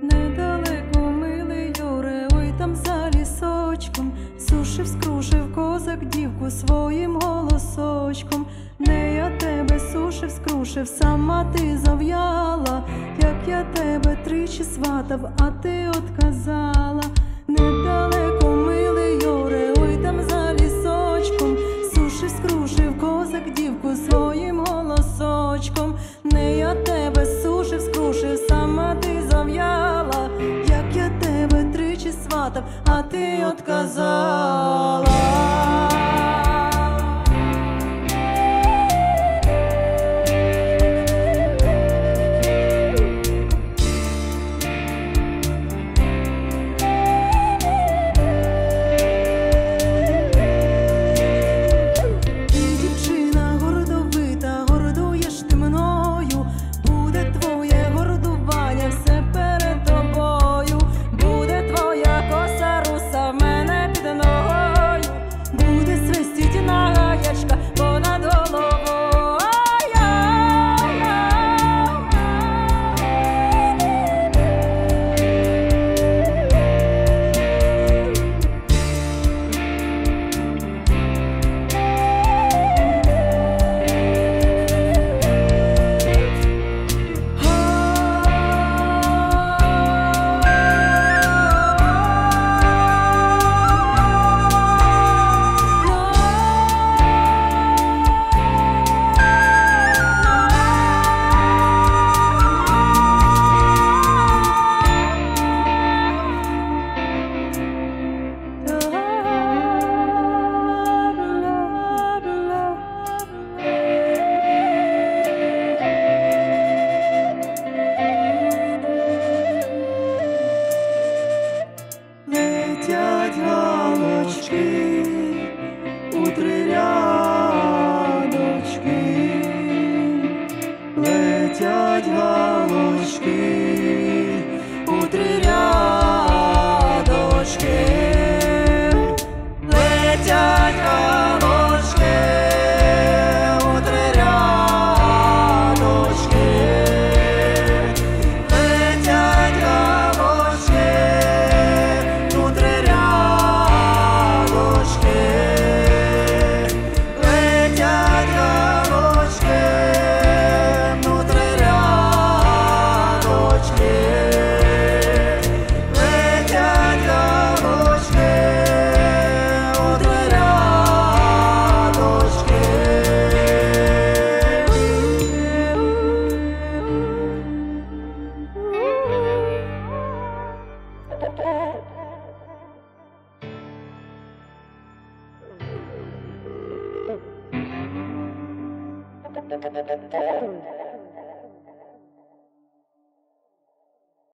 Недалеко, милий Юре, ой там за лісочком, сушив, скрушив козак дівку своїм голосочком. Не я тебе сушив, скрушив, сама ти зав'яла, як я тебе тричі сватав, а ти отказала. Недалеко, милий Юре, ой там за лісочком, сушив, скрушив козак дівку своїм голосочком. Не я тебе сушив, скрушив, сама ти зав'яла, як я тебе тричі сватав, а ти отказала. Ти, дівчина гордовита, гордуєш ти мною, буде твоє гордування все перед тобою, буде твоя коса руса в мене під ногою, буде свистіть нагаячка понад головою. Летять галочки у три рядочки, летять галочки у три рядочки, летять галочки у три рядочки, летять галочки у три рядочки, летять галочки у три рядочки, летять галочки у три рядочки.